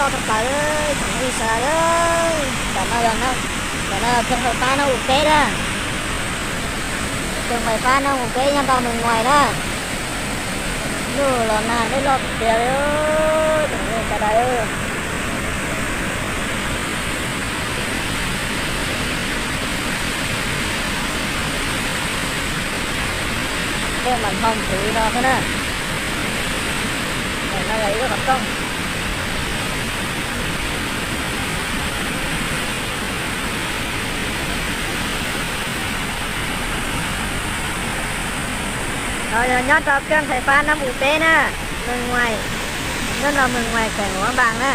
Toj rau plaws, tsoom phooj ywg sawv daws, ntawm no yog, ntawm no yog keeg fais fab Nab U peb na. Keeg fais fab Nab U peb nyob rau Mes Muais na. Lub los nag dej loj tiag tiag li, tsoom phooj ywg sawv daws. Dej mas nphoo plhws no xwb na. Ntawm no yog ib lub qhov rooj. No yog nyob rau keeg fais fab Nab U peb na, Mes Muais, nyob rau Mes Muais, kheem Huav Npas na.